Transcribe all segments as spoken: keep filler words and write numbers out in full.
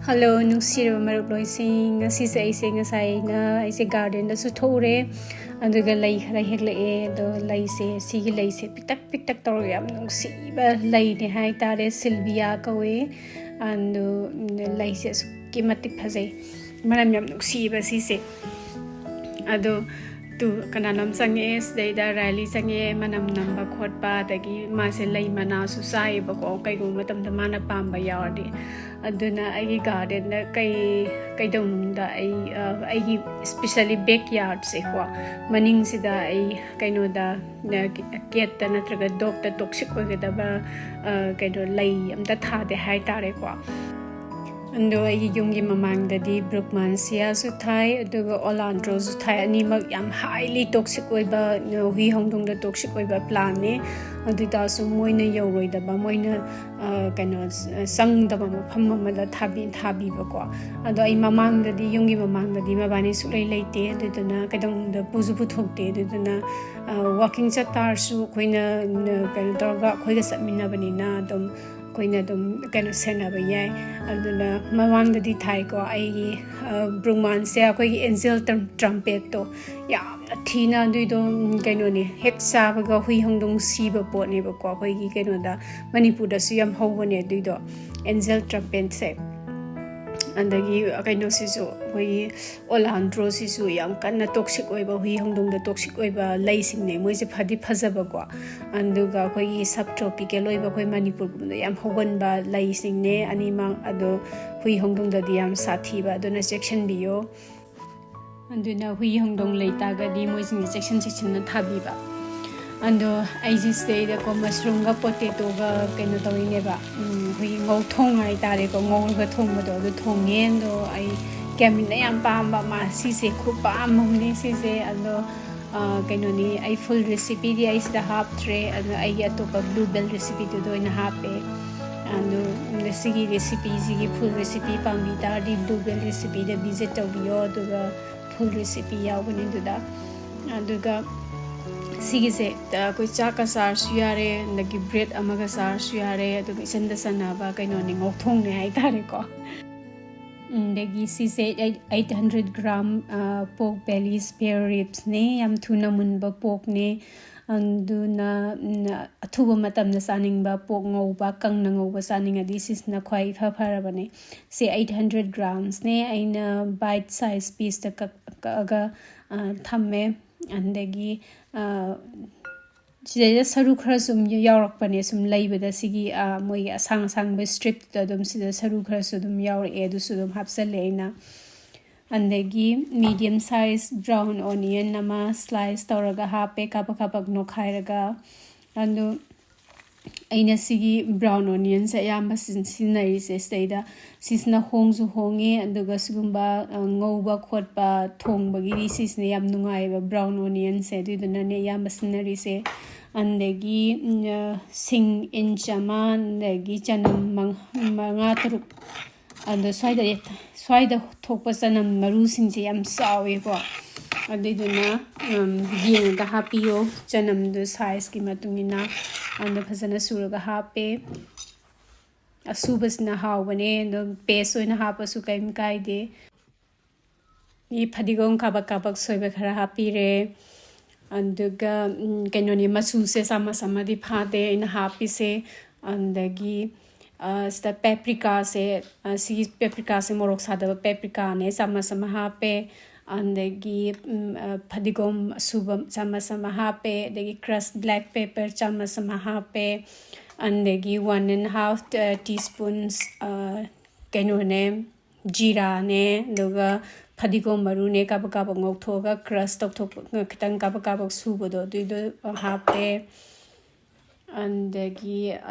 Hello, ꯅꯨꯡꯁꯤꯔꯕ ꯃꯔꯨꯞꯂꯣꯏꯁꯤꯡ, ꯉꯁꯤꯁꯦ ꯑꯩꯁꯦ ꯉꯁꯥꯏꯅ ꯑꯩꯁꯦ ꯒꯥꯔꯗꯦꯟꯗꯁꯨ ꯊꯣꯛꯎꯔꯦ, ꯑꯗꯨꯒ ꯂꯩ ꯈꯔ ꯍꯦꯛꯂꯛꯑꯦ꯫ ꯑꯗꯣ ꯂꯩꯁꯦ, ꯁꯤꯒꯤ ꯂꯩꯁꯦ ꯄꯤꯛꯇꯛ ꯄꯤꯛꯇꯛ ꯇꯧꯔꯒ ꯌꯥꯝ ꯅꯨꯡꯁꯤꯕ ꯂꯩꯅꯦ ꯍꯥꯏꯇꯥꯔꯦ, ꯁꯤꯜꯚꯤꯌꯥ ꯀꯧꯋꯦ꯫ ꯑꯗꯣ ꯂꯩꯁꯦ ꯑꯁꯨꯛꯀꯤ ꯃꯇꯤꯛ ꯐꯖꯩ, ꯃꯅꯝ ꯌꯥꯝ ꯅꯨꯡꯁꯤꯕ ꯁꯤꯁꯦ꯫ ꯑꯗꯣ ꯇꯨ ꯀꯅꯥꯅꯣꯝ ꯆꯪꯉꯛꯑꯦ, ꯁꯤꯗꯩꯗ ꯔꯥꯏꯂꯤ ꯆꯪꯉꯛꯑꯦ, ꯃꯅꯝ ꯅꯝꯕ ꯈꯣꯠꯄ, ꯑꯗꯒꯤ ꯃꯥꯁꯦ ꯂꯩ ꯃꯅꯥꯁꯨ ꯆꯥꯏꯌꯦꯕꯀꯣ, ꯀꯩꯒꯨꯝꯕ ꯃꯇꯝꯗ ꯃꯥꯅ ꯄꯥꯝꯕ ꯌꯥꯎꯔꯗꯤ꯫ ꯑꯗꯨꯅ ꯑꯩꯒꯤ ꯒꯥꯔꯗꯦꯟꯗ ꯀꯩ ꯀꯩꯗꯧꯅꯨꯡꯗ ꯑꯩ ꯑ, ꯑꯩꯒꯤ especially backyardꯁꯦꯀꯣ, ꯃꯅꯤꯡꯁꯤꯗ ꯑꯩ ꯀꯩꯅꯣꯗ, ꯀꯦꯠꯇ ꯅꯠꯇ꯭ꯔꯒ ꯗꯣꯛꯇ ꯇꯣꯛꯁꯤꯛ ꯑꯣꯏꯒꯗꯕ ꯀꯩꯅꯣ ꯂꯩ ꯑꯝꯇ ꯊꯥꯗꯦ ꯍꯥꯏꯇꯥꯔꯦꯀꯣ꯫ ꯑꯗꯣ ꯑꯩꯒꯤ ꯌꯨꯝꯒꯤ ꯃꯃꯥꯡꯗꯗꯤ ꯕ꯭ꯔꯨꯛꯃꯥꯟꯁꯤꯌꯥꯁꯨ ꯊꯥꯏ, ꯑꯗꯨꯒ ꯑꯣꯂꯥꯟꯗ꯭ꯔꯣꯁꯨ ꯊꯥꯏ꯫ ꯑꯅꯤꯃꯛ ꯌꯥꯝ highly toxic ꯑꯣꯏꯕ, ꯍꯨꯏ ꯍꯧꯗꯣꯡꯗ toxic ꯑꯣꯏꯕ plantꯅꯦ꯫ ꯑꯗꯨ ꯑꯣꯏꯇꯥꯔꯁꯨ ꯃꯣꯏꯅ ꯌꯧꯔꯣꯏꯗꯕ, ꯃꯣꯏꯅ ꯀꯩꯅꯣ ꯆꯪꯗꯕ ꯃꯐꯝ ꯑꯃꯗ ꯊꯥꯕꯤ ꯊꯥꯕꯤꯕꯀꯣ꯫ ꯑꯗꯣ ꯑꯩ ꯃꯃꯥꯡꯗꯗꯤ, ꯌꯨꯝꯒꯤ ꯃꯃꯥꯡꯗꯗꯤ ꯃꯕꯥꯅꯤ ꯁꯨꯛꯂꯩ ꯂꯩꯇꯦ꯫ ꯑꯗꯨꯗꯨꯅ ꯀꯩꯗꯧꯅꯨꯡꯗ ꯄꯨꯁꯨ ꯄꯨꯊꯣꯛꯇꯦ꯫ ꯑꯗꯨꯗꯨꯅ walking ꯆꯠꯇꯥꯔꯁꯨ ꯑꯩꯈꯣꯏꯅ ꯀꯩꯅꯣ ꯇꯧꯔꯒ ꯑꯩꯈꯣꯏꯒ ꯆꯠꯃꯤꯟꯅꯕꯅꯤꯅ ꯑꯗꯨꯝ ꯑꯩꯈꯣꯏꯅ ꯑꯗꯨꯝ ꯀꯩꯅꯣ ꯁꯦꯟꯅꯕ ꯌꯥꯏ꯫ ꯑꯗꯨꯅ ꯃꯃꯥꯡꯗꯗꯤ ꯊꯥꯏꯀꯣ, ꯑꯩꯒꯤ ꯕ꯭ꯔꯨꯛꯃꯥꯟꯁꯦ ꯑꯩꯈꯣꯏꯒꯤ ꯑꯦꯟꯖꯦꯜ ꯇ꯭ꯔꯝꯄꯦꯠꯇꯣ ꯌꯥꯝꯅ ꯊꯤꯅ ꯑꯗꯨꯏꯗꯣ ꯀꯩꯅꯣꯅꯦ, ꯍꯦꯛ ꯆꯥꯕꯒ ꯍꯨꯏ ꯍꯧꯗꯣꯡ ꯁꯤꯕ ꯄꯣꯠꯅꯦꯕꯀꯣ꯫ ꯑꯩꯈꯣꯏꯒꯤ ꯀꯩꯅꯣꯗ, ꯃꯅꯤꯄꯨꯔꯗꯁꯨ ꯌꯥꯝ ꯍꯧꯕꯅꯦ ꯑꯗꯨꯏꯗꯣ, ꯑꯦꯟꯖꯦꯜ ꯇ꯭ꯔꯝꯄꯦꯠꯁꯦ꯫ ꯑꯗꯒꯤ ꯀꯩꯅꯣꯁꯤꯁꯨ, ꯑꯩꯈꯣꯏꯒꯤ ꯑꯣꯂꯥꯟꯗ꯭ꯔꯣꯁꯤꯁꯨ ꯌꯥꯝ ꯀꯟꯅ toxic ꯑꯣꯏꯕ, ꯍꯨꯏ ꯍꯧꯗꯣꯡꯗ toxic ꯑꯣꯏꯕ ꯂꯩꯁꯤꯡꯅꯦ꯫ ꯃꯣꯏꯁꯦ ꯐꯗꯤ ꯐꯖꯕꯀꯣ, ꯑꯗꯨꯒ ꯑꯩꯈꯣꯏꯒꯤ subtropical ꯑꯣꯏꯕ, ꯑꯩꯈꯣꯏ ꯃꯅꯤꯄꯨꯔꯒꯨꯝꯕꯗ ꯌꯥꯝ ꯍꯧꯒꯟꯕ ꯂꯩꯁꯤꯡꯅꯦ ꯑꯅꯤꯃꯛ꯫ ꯑꯗꯣ ꯍꯨꯏ ꯍꯧꯗꯣꯡꯗꯗꯤ ꯌꯥꯝ ꯁꯥꯊꯤꯕ, ꯑꯗꯨꯅ ꯆꯦꯛꯁꯤꯟꯕꯤꯌꯣ꯫ ꯑꯗꯨꯅ ꯍꯨꯏ ꯍꯧꯗꯣꯡ ꯂꯩ ꯇꯥꯔꯒꯗꯤ ꯃꯣꯏꯁꯤꯡꯁꯦ ꯆꯦꯛꯁꯤꯟ ꯆꯦꯛꯁꯤꯟꯅ ꯊꯥꯕꯤꯕ꯫ ꯑꯗꯣ ꯑꯩꯁꯦ ꯁꯤꯗꯩꯗꯀꯣ mushroomꯒ potatoꯒ ꯀꯩꯅꯣ ꯇꯧꯔꯤꯅꯦꯕ, ꯑꯩꯈꯣꯏꯒꯤ ꯉꯧ ꯊꯣꯡ ꯍꯥꯏꯇꯥꯔꯦꯀꯣ, ꯉꯧꯔꯒ ꯊꯣꯡꯕꯗꯣ ꯑꯗꯨ ꯊꯣꯡꯉꯦ꯫ ꯑꯗꯣ ꯑꯩ ꯀꯦꯃꯤꯟꯅ ꯌꯥꯝ ꯄꯥꯝꯕ, ꯃꯥ ꯁꯤꯁꯦ ꯈꯨꯄꯥꯝ ꯑꯃꯅꯦ ꯁꯤꯁꯦ꯫ ꯑꯗꯣ ꯀꯩꯅꯣꯅꯤ, ꯑꯩ full recipeꯗꯤ ꯑꯩ ꯁꯤꯗ ꯍꯥꯞꯇ꯭ꯔꯦ꯫ ꯑꯗꯣ ꯑꯩꯒꯤ ꯑꯇꯣꯞꯄ bluebell recipeꯗꯨꯗ ꯑꯣꯏꯅ ꯍꯥꯞꯄꯦ꯫ ꯑꯗꯣ ꯁꯤꯒꯤ recipeꯁꯤꯒꯤ full recipe ꯄꯥꯝꯕꯤ ꯇꯥꯔꯗꯤ bluebell recipeꯗ visit ꯇꯧꯕꯤꯌꯣ, ꯑꯗꯨꯒ full recipe ꯌꯥꯎꯕꯅꯤ ꯑꯗꯨꯗ꯫ ꯑꯗꯨꯒ ꯁꯤꯒꯤꯁꯦ ꯑꯩꯈꯣꯏ ꯆꯥꯛꯀ ꯆꯥꯔꯁꯨ ꯌꯥꯔꯦ, ꯑꯗꯒꯤ bread ꯑꯃꯒ ꯆꯥꯔꯁꯨ ꯌꯥꯔꯦ, ꯑꯗꯨꯒ ꯏꯆꯟꯗ ꯆꯟꯅꯕ ꯀꯩꯅꯣꯅꯤ, ꯉꯧꯊꯣꯡꯅꯦ ꯍꯥꯏꯇꯥꯔꯦꯀꯣ꯫ ꯑꯗꯒꯤ ꯁꯤꯁꯦ ꯑꯩꯠ ꯍꯟꯗ꯭ꯔꯦꯠ ꯒ꯭ꯔꯥꯝ ꯄꯣꯛ ꯕꯦꯂꯤ ꯁ꯭ꯄꯦꯌꯔ ꯔꯤꯞꯁꯅꯦ꯫ ꯌꯥꯝ ꯊꯨꯅ ꯃꯨꯟꯕ ꯄꯣꯛꯅꯦ꯫ ꯑꯗꯨꯅ ꯎꯝ, ꯑꯊꯨꯕ ꯃꯇꯝꯗ ꯆꯥꯅꯤꯡꯕ, ꯄꯣꯛ ꯉꯧꯕ, ꯀꯪꯅ ꯉꯧꯕ ꯆꯥꯅꯤꯡꯉꯗꯤ ꯁꯤꯁꯤꯅ ꯈ꯭ꯋꯥꯏ ꯏꯐ ꯐꯔꯕꯅꯦ꯫ ꯁꯤ ꯑꯩꯠ ꯍꯟꯗ꯭ꯔꯦꯠ ꯒ꯭ꯔꯥꯝꯁꯅꯦ꯫ ꯑꯩꯅ ꯕꯥꯏꯠ ꯁꯥꯏꯖ ꯄꯤꯁꯇ ꯀꯛꯑꯒ ꯊꯝꯃꯦ꯫ ꯑꯗꯒꯤ ꯁꯤꯗꯩꯗ ꯁꯔꯨ ꯈꯔ ꯁꯨꯝ ꯌꯥꯎꯔꯛꯄꯅꯦ꯫ ꯁꯨꯝ ꯂꯩꯕꯗ ꯁꯤꯒꯤ ꯃꯣꯏꯒꯤ ꯑꯁꯥꯡ ꯑꯁꯥꯡꯕ ꯁ꯭ꯇ꯭ꯔꯤꯞꯇ ꯑꯗꯨꯝ ꯁꯤꯗ ꯁꯔꯨ ꯈꯔꯁꯨ ꯑꯗꯨꯝ ꯌꯥꯎꯔꯛꯑꯦ꯫ ꯑꯗꯨꯁꯨ ꯑꯗꯨꯝ ꯍꯥꯞꯆꯜꯂꯦ ꯑꯩꯅ꯫ ꯑꯗꯒꯤ ꯃꯤꯗꯤꯌꯝ ꯁꯥꯏꯖ ꯕ꯭ꯔꯥꯎꯟ ꯑꯣꯅꯤꯌꯟ ꯑꯃ ꯁ꯭ꯂꯥꯏꯁ ꯇꯧꯔꯒ ꯍꯥꯞꯄꯦ, ꯀꯥꯕꯛ ꯀꯥꯕꯛ ꯅꯣꯈꯥꯏꯔꯒ꯫ ꯑꯗꯨ ꯑꯩꯅ ꯁꯤꯒꯤ ꯕ꯭ꯔꯥꯎꯟ ꯑꯣꯅꯤꯌꯟꯁꯦ ꯑꯌꯥꯝꯕ ꯁꯤꯖꯤꯟ-, ꯁꯤꯖꯤꯟꯅꯔꯤꯁꯦ ꯁꯤꯗꯩꯗ꯫ ꯁꯤꯁꯤꯅ ꯍꯣꯡꯁꯨ ꯍꯣꯡꯉꯦ, ꯑꯗꯨꯒ ꯁꯤꯒꯨꯝꯕ ꯉꯧꯕ ꯈꯣꯠꯄ ꯊꯣꯡꯕꯒꯤꯗꯤ ꯁꯤꯁꯤꯅ ꯌꯥꯝ ꯅꯨꯡꯉꯥꯏꯌꯦꯕ, ꯕ꯭ꯔꯥꯎꯟ ꯑꯣꯅꯤꯌꯟꯁꯦ꯫ ꯑꯗꯨꯏꯗꯨꯅꯅꯦ ꯑꯌꯥꯝꯕ ꯁꯤꯖꯤꯟꯅꯔꯤꯁꯦ꯫ ꯑꯗꯒꯤ ꯁꯤꯡ ꯏꯟꯆ ꯑꯃ, ꯑꯗꯒꯤ ꯆꯅꯝ ꯃꯉꯥ ꯇꯔꯨꯛ, ꯑꯗꯣ ꯁ꯭ꯋꯥꯏꯗ ꯁ꯭ꯋꯥꯏꯗ ꯊꯣꯛꯄ ꯆꯅꯝ ꯃꯔꯨꯁꯤꯡꯁꯦ ꯌꯥꯝ ꯆꯥꯎꯋꯦꯀꯣ꯫ ꯑꯗꯨꯏꯗꯨꯅ ꯌꯦꯡꯉꯒ ꯍꯥꯞꯄꯤꯌꯣ, ꯆꯅꯝꯗꯨ ꯁꯥꯏꯖꯀꯤ ꯃꯇꯨꯡ ꯏꯟꯅ꯫ ꯑꯗꯣ ꯐꯖꯅ ꯁꯨꯔꯒ ꯍꯥꯞꯄꯦ꯫ ꯑꯁꯨꯕꯁꯤꯅ ꯍꯥꯎꯕꯅꯦ꯫ ꯑꯗꯨꯝ ꯄꯦꯁ ꯑꯣꯏꯅ ꯍꯥꯞꯄꯁꯨ ꯀꯔꯤꯝ ꯀꯥꯏꯗꯦ꯫ ꯐꯗꯤꯒꯣꯝ ꯀꯥꯕꯛ ꯀꯥꯕꯛ ꯁꯣꯏꯕ ꯈꯔ ꯍꯥꯞꯄꯤꯔꯦ꯫ ꯑꯗꯨꯒ ꯀꯩꯅꯣꯅꯤ, ꯃꯆꯨꯁꯦ ꯆꯥꯃꯁ ꯑꯃꯗꯤ ꯐꯥꯗꯦ ꯑꯩꯅ ꯍꯥꯞꯄꯤꯁꯦ꯫ ꯑꯗꯒꯤ ꯁꯤꯗ ꯄꯦꯄ꯭ꯔꯤꯀꯥꯁꯦ, ꯁꯤꯒꯤ ꯄꯦꯄ꯭ꯔꯤꯀꯥꯁꯦ ꯃꯣꯔꯣꯛ ꯁꯥꯗꯕ ꯄꯦꯄ꯭ꯔꯤꯀꯥꯅꯦ, ꯆꯥꯃꯁ ꯑꯃ ꯍꯥꯞꯄꯦ꯫ ꯑꯗꯒꯤ ꯐꯗꯤꯒꯣꯝ ꯑꯁꯨꯕ ꯆꯥꯃꯁ ꯑꯃ ꯍꯥꯞꯄꯦ꯫ ꯑꯗꯒꯤ ꯀ꯭ꯔꯁ ꯕ꯭ꯂꯦꯛ ꯄꯦꯄꯔ ꯆꯥꯃꯁ ꯑꯃ ꯍꯥꯞꯄꯦ꯫ ꯑꯗꯒꯤ ꯋꯥꯟ ꯑꯦꯟ ꯍꯥꯐ ꯇꯤ ꯁ꯭ꯄꯨꯟꯁ ꯀꯩꯅꯣꯅꯦ, ꯖꯤꯔꯥꯅꯦ, ꯑꯗꯨꯒ ꯐꯗꯤꯒꯣꯝ ꯃꯔꯨꯅꯦ, ꯀꯥꯕꯛ ꯀꯥꯕꯛ ꯉꯧꯊꯣꯛꯑꯒ ꯀ꯭ꯔꯁ ꯇꯧꯊꯣꯛꯄ, ꯈꯤꯇꯪ ꯀꯥꯕꯛ ꯀꯥꯕꯛ ꯁꯨꯕꯗꯣ, ꯑꯗꯨꯏꯗꯣ ꯍꯥꯞꯄꯦ꯫ ꯑꯗꯒꯤ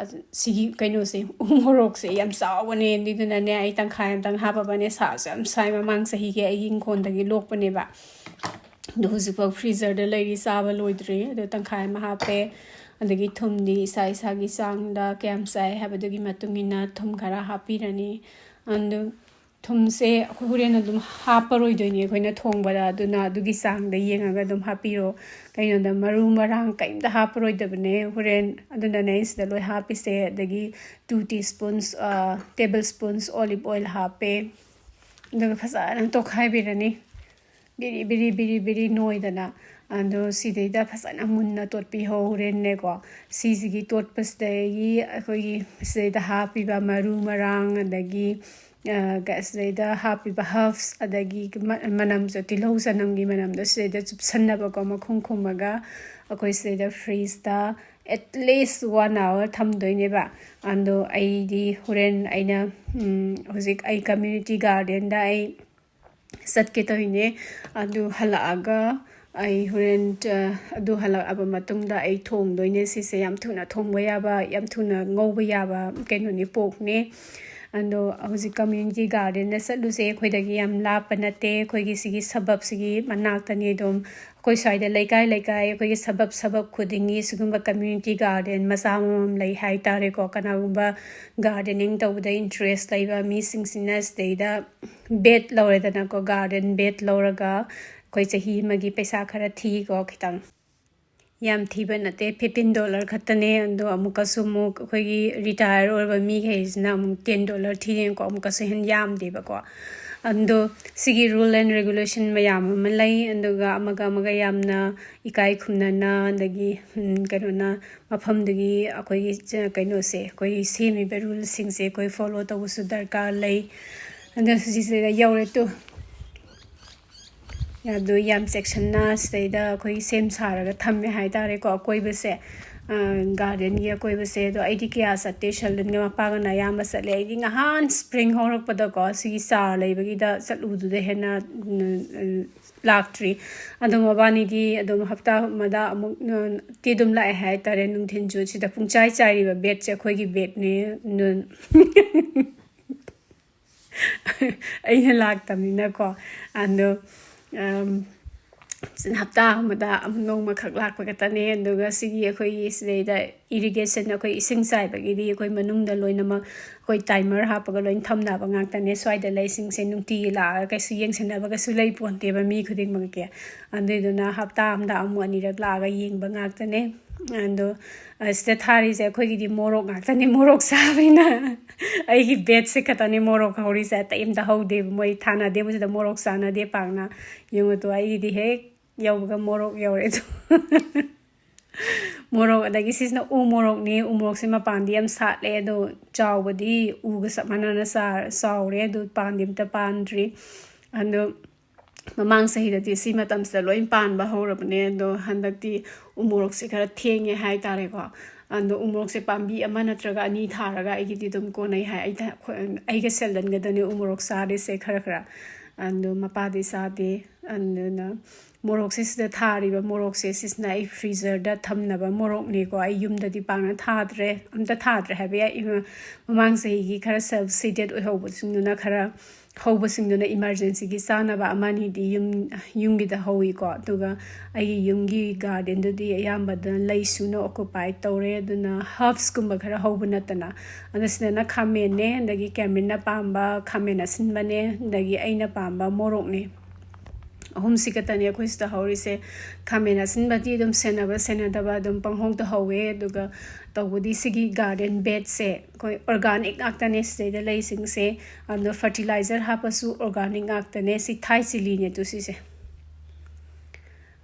ꯁꯤꯒꯤ ꯀꯩꯅꯣꯁꯦ, ꯎ ꯃꯣꯔꯣꯛꯁꯦ ꯌꯥꯝ ꯆꯥꯎꯕꯅꯦ, ꯑꯗꯨꯏꯗꯨꯅꯅꯦ ꯑꯩ ꯇꯪꯈꯥꯏ ꯑꯃꯇꯪ ꯍꯥꯞꯄꯕꯅꯦ꯫ ꯁꯥꯁꯨ ꯌꯥꯝ ꯁꯥꯏ, ꯃꯃꯥꯡ ꯆꯍꯤꯒꯤ ꯑꯩꯒꯤ ꯏꯪꯈꯣꯜꯗꯒꯤ ꯂꯣꯛꯄꯅꯦꯕ꯫ ꯑꯗꯣ ꯍꯧꯖꯤꯛꯐꯥꯎ ꯐ꯭ꯔꯤꯖꯔꯗ ꯂꯩꯔꯤ, ꯆꯥꯕ ꯂꯣꯏꯗ꯭ꯔꯤ꯫ ꯑꯗꯣ ꯇꯪꯈꯥꯏ ꯑꯃ ꯍꯥꯞꯄꯦ꯫ ꯑꯗꯒꯤ ꯊꯨꯝꯗꯤ ꯏꯁꯥ ꯏꯁꯥꯒꯤ ꯆꯥꯡꯗ ꯀꯌꯥꯝ ꯆꯥꯏ ꯍꯥꯏꯕꯗꯨꯒꯤ ꯃꯇꯨꯡ ꯏꯟꯅ ꯊꯨꯝ ꯈꯔ ꯍꯥꯞꯄꯤꯔꯅꯤ꯫ ꯑꯗꯨ ꯊꯨꯝꯁꯦ ꯑꯩꯈꯣꯏ ꯍꯣꯔꯦꯟ ꯑꯗꯨꯝ ꯍꯥꯞꯄꯔꯣꯏꯗꯣꯏꯅꯤ ꯑꯩꯈꯣꯏꯅ ꯊꯣꯡꯕꯗ, ꯑꯗꯨꯅ ꯑꯗꯨꯒꯤ ꯆꯥꯡꯗ ꯌꯦꯡꯉꯒ ꯑꯗꯨꯝ ꯍꯥꯞꯄꯤꯔꯣ꯫ ꯀꯩꯅꯣꯗ ꯃꯔꯨ ꯃꯔꯥꯡ ꯀꯩꯝꯇ ꯍꯥꯞꯄꯔꯣꯏꯗꯕꯅꯦ ꯍꯣꯔꯦꯟ꯫ ꯑꯗꯨꯅꯅꯦ ꯑꯩ ꯁꯤꯗ ꯂꯣꯏ ꯍꯥꯞꯄꯤꯁꯦ꯫ ꯑꯗꯒꯤ two teaspoons, tablespoons olive oil ꯍꯥꯞꯄꯦ꯫ ꯑꯗꯨꯒ ꯐꯖꯅ ꯇꯣꯠꯈꯥꯏꯕꯤꯔꯅꯤ꯫ ꯕꯤꯔꯤ ꯕꯤꯔꯤ ꯕꯤꯔꯤ ꯕꯤꯔꯤ ꯅꯣꯏꯗꯅ꯫ ꯑꯗꯣ ꯁꯤꯗꯩꯗ ꯐꯖꯅ ꯃꯨꯟꯅ ꯇꯣꯠꯄꯤꯍꯧꯔꯦꯅꯦꯀꯣ꯫ ꯁꯤꯁꯤꯒꯤ ꯇꯣꯠꯄꯁꯤꯗꯒꯤ ꯑꯩꯈꯣꯏꯒꯤ ꯁꯤꯗꯩꯗ ꯍꯥꯞꯄꯤꯕ ꯃꯔꯨ ꯃꯔꯥꯡ, ꯑꯗꯒꯤ, ꯑ, ꯀ-, ꯁꯤꯗꯩꯗ ꯍꯥꯞꯄꯤꯕ herbs, ꯑꯗꯒꯤ ꯃ-, ꯃꯅꯝꯁꯨ, ꯇꯤꯜꯍꯧ ꯆꯅꯝꯒꯤ ꯃꯅꯝꯗꯣ ꯁꯤꯗꯩꯗ ꯆꯨꯞꯁꯟꯅꯕꯀꯣ, ꯃꯈꯨꯝ ꯈꯨꯝꯃꯒ ꯑꯩꯈꯣꯏ ꯁꯤꯗꯩꯗ fridgeꯇ at least one hour ꯊꯝꯗꯣꯏꯅꯦꯕ꯫ ꯑꯗꯣ ꯑꯩꯗꯤ ꯍꯣꯔꯦꯟ ꯑꯩꯅ, ꯎꯝ, ꯍꯧꯖꯤꯛ ꯑꯩ community gardenꯗ ꯑꯩ ꯆꯠꯀꯦ ꯇꯧꯔꯤꯅꯦ꯫ ꯑꯗꯨ ꯍꯜꯂꯛꯑꯒ ꯑꯩ ꯍꯣꯔꯦꯟ, ꯑ, ꯑꯗꯨ ꯍꯜꯂꯛꯑꯕ ꯃꯇꯨꯡꯗ ꯑꯩ ꯊꯣꯡꯗꯣꯏꯅꯦ꯫ ꯁꯤꯁꯦ ꯌꯥꯝ ꯊꯨꯅ ꯊꯣꯡꯕ ꯌꯥꯕ, ꯌꯥꯝ ꯊꯨꯅ ꯉꯧꯕ ꯌꯥꯕ ꯀꯩꯅꯣꯅꯤ, porkꯅꯦ꯫ ꯑꯗꯣ ꯍꯧꯖꯤꯛ community gardenꯗ ꯆꯠꯂꯨꯁꯦ꯫ ꯑꯩꯈꯣꯏꯗꯒꯤ ꯌꯥꯝ ꯂꯥꯞꯄ ꯅꯠꯇꯦ, ꯑꯩꯈꯣꯏꯒꯤ ꯁꯤꯒꯤ suburbꯁꯤꯒꯤ ꯃꯅꯥꯛꯇꯅꯤ ꯑꯗꯨꯝ꯫ ꯑꯩꯈꯣꯏ ꯁ꯭ꯋꯥꯏꯗ ꯂꯩꯀꯥꯏ ꯂꯩꯀꯥꯏ, ꯑꯩꯈꯣꯏꯒꯤ suburb suburb ꯈꯨꯗꯤꯡꯒꯤ ꯁꯤꯒꯨꯝꯕ community garden ꯃꯆꯥ ꯑꯃꯃꯝ ꯂꯩ ꯍꯥꯏꯇꯥꯔꯦꯀꯣ꯫ ꯀꯅꯥꯒꯨꯝꯕ gardening ꯇꯧꯕꯗ interest ꯂꯩꯕ ꯃꯤꯁꯤꯡꯁꯤꯅ ꯁꯤꯗꯩꯗ bed ꯂꯧꯔꯦꯗꯅꯀꯣ, garden bed ꯂꯧꯔꯒ ꯑꯩꯈꯣꯏ ꯆꯍꯤ ꯑꯃꯒꯤ ꯄꯩꯁꯥ ꯈꯔ ꯊꯤꯀꯣ, ꯈꯤꯇꯪ꯫ ꯌꯥꯝ ꯊꯤꯕ ꯅꯠꯇꯦ, fifteen dollar ꯈꯛꯇꯅꯦ꯫ ꯑꯗꯣ ꯑꯃꯨꯛꯀꯁꯨ ꯑꯃꯨꯛ ꯑꯩꯈꯣꯏꯒꯤ retire ꯑꯣꯏꯔꯕ ꯃꯤꯈꯩꯁꯤꯅ ꯑꯃꯨꯛ ten dollar ꯊꯤꯔꯦꯅꯀꯣ, ꯑꯃꯨꯛꯀꯁꯨ ꯍꯦꯟꯅ ꯌꯥꯝꯗꯦꯕꯀꯣ꯫ ꯑꯗꯣ ꯁꯤꯒꯤ rule and regulation ꯃꯌꯥꯝ ꯑꯃ ꯂꯩ, ꯑꯗꯨꯒ ꯑꯃꯒ ꯑꯃꯒ ꯌꯥꯝꯅ ꯏꯀꯥꯏ ꯈꯨꯝꯅꯅ, ꯑꯗꯒꯤ, ꯎꯝ, ꯀꯩꯅꯣꯅ, ꯃꯐꯝꯗꯨꯒꯤ ꯑꯩꯈꯣꯏꯒꯤ ꯆ-, ꯀꯩꯅꯣꯁꯦ, ꯑꯩꯈꯣꯏ ꯁꯦꯝꯃꯤꯕ ruleꯁꯤꯡꯁꯦ ꯑꯩꯈꯣꯏ follow ꯇꯧꯕꯁꯨ ꯗꯔꯀꯥꯔ ꯂꯩ꯫ ꯑꯗꯣ ꯁꯤꯁꯤꯗ ꯌꯧꯔꯦ ꯇꯨ꯫ ꯑꯗꯨ ꯌꯥꯝ ꯆꯦꯛꯁꯤꯟꯅ ꯁꯤꯗꯩꯗ ꯑꯩꯈꯣꯏ ꯁꯦꯝ ꯁꯥꯔꯒ ꯊꯝꯃꯦ ꯍꯥꯏꯇꯥꯔꯦꯀꯣ, ꯑꯀꯣꯏꯕꯁꯦ, ꯑ, gardenꯒꯤ ꯑꯀꯣꯏꯕꯁꯦ꯫ ꯑꯗꯣ ꯑꯩꯗꯤ ꯀꯌꯥ ꯆꯠꯇꯦ, ꯁꯦꯜꯗꯟꯒ ꯃꯄꯥꯒꯅ ꯑꯌꯥꯝꯕ ꯆꯠꯂꯦ꯫ ꯑꯩꯗꯤ ꯉꯍꯥꯟ spring ꯍꯧꯔꯛꯄꯗꯀꯣ, ꯁꯤꯒꯤ ꯆꯥꯔ ꯂꯩꯕꯒꯤꯗ ꯆꯠꯂꯨꯕꯗꯨꯗ ꯍꯦꯟꯅ, ꯎꯝ, ꯎꯝ, ꯂꯥꯛꯇ꯭ꯔꯤ꯫ ꯑꯗꯣ ꯃꯕꯥꯅꯤꯗꯤ ꯑꯗꯨꯝ ꯍꯞꯇꯥ ꯑꯃꯗ ꯑꯃꯨꯛ, ꯎꯝ, ꯇꯤ ꯑꯗꯨꯝ ꯂꯥꯛꯑꯦ ꯍꯥꯏꯇꯥꯔꯦ꯫ ꯅꯨꯡꯊꯤꯜꯁꯨ ꯁꯤꯗ ꯄꯨꯡꯆꯥꯏ ꯆꯥꯏꯔꯤꯕ bedꯁꯦ ꯑꯩꯈꯣꯏꯒꯤ bedꯅꯦ꯫ ꯎꯝ, ꯑꯩꯅ ꯂꯥꯛꯇꯕꯅꯤꯅꯀꯣ꯫ ꯑꯗꯣ, ꯑꯝ, ꯍꯞꯇꯥ ꯑꯃꯗ ꯑꯃꯨꯛ ꯅꯣꯡꯃꯈꯛ ꯂꯥꯛꯄ ꯈꯛꯇꯅꯦ꯫ ꯑꯗꯨꯒ ꯁꯤꯒꯤ ꯑꯩꯈꯣꯏꯒꯤ ꯁꯤꯗꯩꯗ Irrigation, ꯑꯩꯈꯣꯏ ꯏꯁꯤꯡ ꯆꯥꯏꯕꯒꯤꯗꯤ ꯑꯩꯈꯣꯏ ꯃꯅꯨꯡꯗ ꯂꯣꯏꯅꯃꯛ ꯑꯩꯈꯣꯏ timer ꯍꯥꯞꯄꯒ ꯂꯣꯏꯅ ꯊꯝꯅꯕ ꯉꯥꯛꯇꯅꯦ꯫ ꯁ꯭ꯋꯥꯏꯗ ꯂꯩꯁꯤꯡꯁꯦ ꯅꯨꯡꯇꯤꯒꯤ ꯂꯥꯛꯑꯒ ꯀꯩꯁꯨ ꯌꯦꯡꯁꯤꯟꯅꯕꯒꯁꯨ ꯂꯩ ꯄꯣꯟꯇꯦꯕ ꯃꯤ ꯈꯨꯗꯤꯡꯃꯛꯀꯤ꯫ ꯑꯗꯨꯏꯗꯨꯅ ꯍꯞꯇꯥ ꯑꯃꯗ ꯑꯃꯨꯛ ꯑꯅꯤꯔꯛ ꯂꯥꯛꯑꯒ ꯌꯦꯡꯕ ꯉꯥꯛꯇꯅꯦ꯫ ꯑꯗꯣ, ꯑ, ꯁꯤꯗ ꯊꯥꯔꯤꯁꯦ ꯑꯩꯈꯣꯏꯒꯤꯗꯤ ꯃꯣꯔꯣꯛ ꯉꯥꯛꯇꯅꯦ, ꯃꯣꯔꯣꯛ ꯆꯥꯕꯅꯤꯅ꯫ ꯑꯩꯒꯤ bedꯁꯦ ꯈꯛꯇꯅꯦ ꯃꯣꯔꯣꯛ ꯍꯧꯔꯤꯁꯦ, ꯑꯇꯩ ꯑꯝꯇ ꯍꯧꯗꯦꯕ꯫ ꯃꯣꯏ ꯊꯥꯅꯗꯦꯕ ꯁꯤꯗ, ꯃꯣꯔꯣꯛ ꯆꯥꯅꯗꯦ ꯄꯥꯛꯅ꯫ ꯌꯦꯡꯉꯨ ꯇꯨ, ꯑꯩꯒꯤꯗꯤ ꯍꯦꯛ ꯌꯧꯕꯒ ꯃꯣꯔꯣꯛ ꯌꯧꯔꯦ ꯑꯗꯨ꯫ ꯃꯣꯔꯣꯛ, ꯑꯗꯒꯤ ꯁꯤꯁꯤꯅ ꯎ ꯃꯣꯔꯣꯛꯅꯤ꯫ ꯎ ꯃꯣꯔꯣꯛꯁꯦ ꯃꯄꯥꯟꯗꯤ ꯌꯥꯝ ꯁꯥꯠꯂꯦ, ꯑꯗꯣ ꯆꯥꯎꯕꯗꯤ ꯎꯒ ꯆꯞ ꯃꯥꯟꯅꯅ ꯆꯥ-, ꯆꯥꯎꯔꯦ, ꯑꯗꯣ ꯄꯥꯟꯗꯤ ꯑꯝꯇ ꯄꯥꯟꯗ꯭ꯔꯤ꯫ ꯑꯗꯣ ꯃꯃꯥꯡ ꯆꯍꯤꯗꯗꯤ ꯁꯤ ꯃꯇꯝꯁꯤꯗ ꯂꯣꯏ ꯄꯥꯟꯕ ꯍꯧꯔꯕꯅꯦ, ꯑꯗꯣ ꯍꯟꯗꯛꯇꯤ ꯎ ꯃꯣꯔꯣꯛꯁꯦ ꯈꯔ ꯊꯦꯡꯉꯦ ꯍꯥꯏꯇꯥꯔꯦꯀꯣ꯫ ꯑꯗꯣ ꯎ ꯃꯣꯔꯣꯛꯁꯦ ꯄꯥꯝꯕꯤ ꯑꯃ ꯅꯠꯇ꯭ꯔꯒ ꯑꯅꯤ ꯊꯥꯔꯒ ꯑꯩꯒꯤꯗꯤ ꯑꯗꯨꯝ ꯀꯣꯟꯅꯩ ꯍꯥꯏ꯫ ꯑꯩ ꯊ-, ꯑꯩꯒ ꯁꯦꯜꯗꯟꯒꯗꯅꯦ ꯎ ꯃꯣꯔꯣꯛ ꯆꯥꯔꯤꯁꯦ ꯈꯔ ꯈꯔ꯫ ꯑꯗꯣ ꯃꯄꯥꯗꯤ ꯆꯥꯗꯦ꯫ ꯑꯗꯨꯅ ꯃꯣꯔꯣꯛꯁꯦ, ꯁꯤꯗ ꯊꯥꯔꯤꯕ ꯃꯣꯔꯣꯛꯁꯦ, ꯁꯤꯁꯤꯅ ꯑꯩ freezerꯗ ꯊꯝꯅꯕ ꯃꯣꯔꯣꯛꯅꯤꯀꯣ꯫ ꯑꯩ ꯌꯨꯝꯗꯗꯤ ꯄꯥꯛꯅ ꯊꯥꯗ꯭ꯔꯦ, ꯑꯝꯇ ꯊꯥꯗ꯭ꯔꯦ ꯍꯥꯏꯕ ꯌꯥꯏ꯫ ꯏꯃ-, ꯃꯃꯥꯡ ꯆꯍꯤꯒꯤ ꯈꯔ self seeded ꯑꯣꯏꯍꯧꯕꯁꯤꯡꯗꯨꯅ ꯈꯔ, ꯍꯧꯕꯁꯤꯡꯗꯨꯅ emergencyꯒꯤ ꯆꯥꯅꯕ ꯑꯃ ꯑꯅꯤꯗꯤ ꯌꯨꯝ, ꯌꯨꯝꯒꯤꯗ ꯍꯧꯋꯤꯀꯣ꯫ ꯑꯗꯨꯒ ꯑꯩꯒꯤ ꯌꯨꯝꯒꯤ gardenꯗꯨꯗꯤ ꯑꯌꯥꯝꯕꯗ ꯂꯩꯁꯨꯅ occupy ꯇꯧꯔꯦ꯫ ꯑꯗꯨꯅ herbsꯀꯨꯝꯕ ꯈꯔ ꯍꯧꯕ ꯅꯠꯇꯅ꯫ ꯑꯗꯣ ꯁꯤꯗꯅ ꯈꯥꯃꯦꯟꯅꯦ, ꯑꯗꯒꯤ ꯀꯦꯃ꯭ꯔꯤꯟꯅ ꯄꯥꯝꯕ ꯈꯥꯃꯦꯟ ꯑꯁꯤꯟꯕꯅꯦ, ꯑꯗꯒꯤ ꯑꯩꯅ ꯄꯥꯝꯕ ꯃꯣꯔꯣꯛꯅꯦ꯫ ꯑꯍꯨꯝꯁꯤ ꯈꯛꯇꯅꯦ ꯑꯩꯈꯣꯏ ꯁꯤꯗ ꯍꯧꯔꯤꯁꯦ꯫ ꯈꯥꯃꯦꯟ ꯑꯁꯤꯟꯕꯗꯤ ꯑꯗꯨꯝ ꯁꯦꯟꯅꯕ ꯁꯦꯟꯅꯗꯕ ꯑꯗꯨꯝ ꯄꯪꯍꯧꯗ ꯍꯧꯋꯦ꯫ ꯑꯗꯨꯒ ꯇꯧꯕꯗꯤ ꯁꯤꯒꯤ garden bedꯁꯦ ꯑꯩꯈꯣꯏ organic ꯉꯥꯛꯇꯅꯦ ꯁꯤꯗꯩꯗ ꯂꯩꯁꯤꯡꯁꯦ꯫ ꯑꯗꯣ fertilizer ꯍꯥꯞꯄꯁꯨ organic ꯉꯥꯛꯇꯅꯦ꯫ ꯁꯤ Thai chilliꯅꯦ ꯇꯨ ꯁꯤꯁꯦ꯫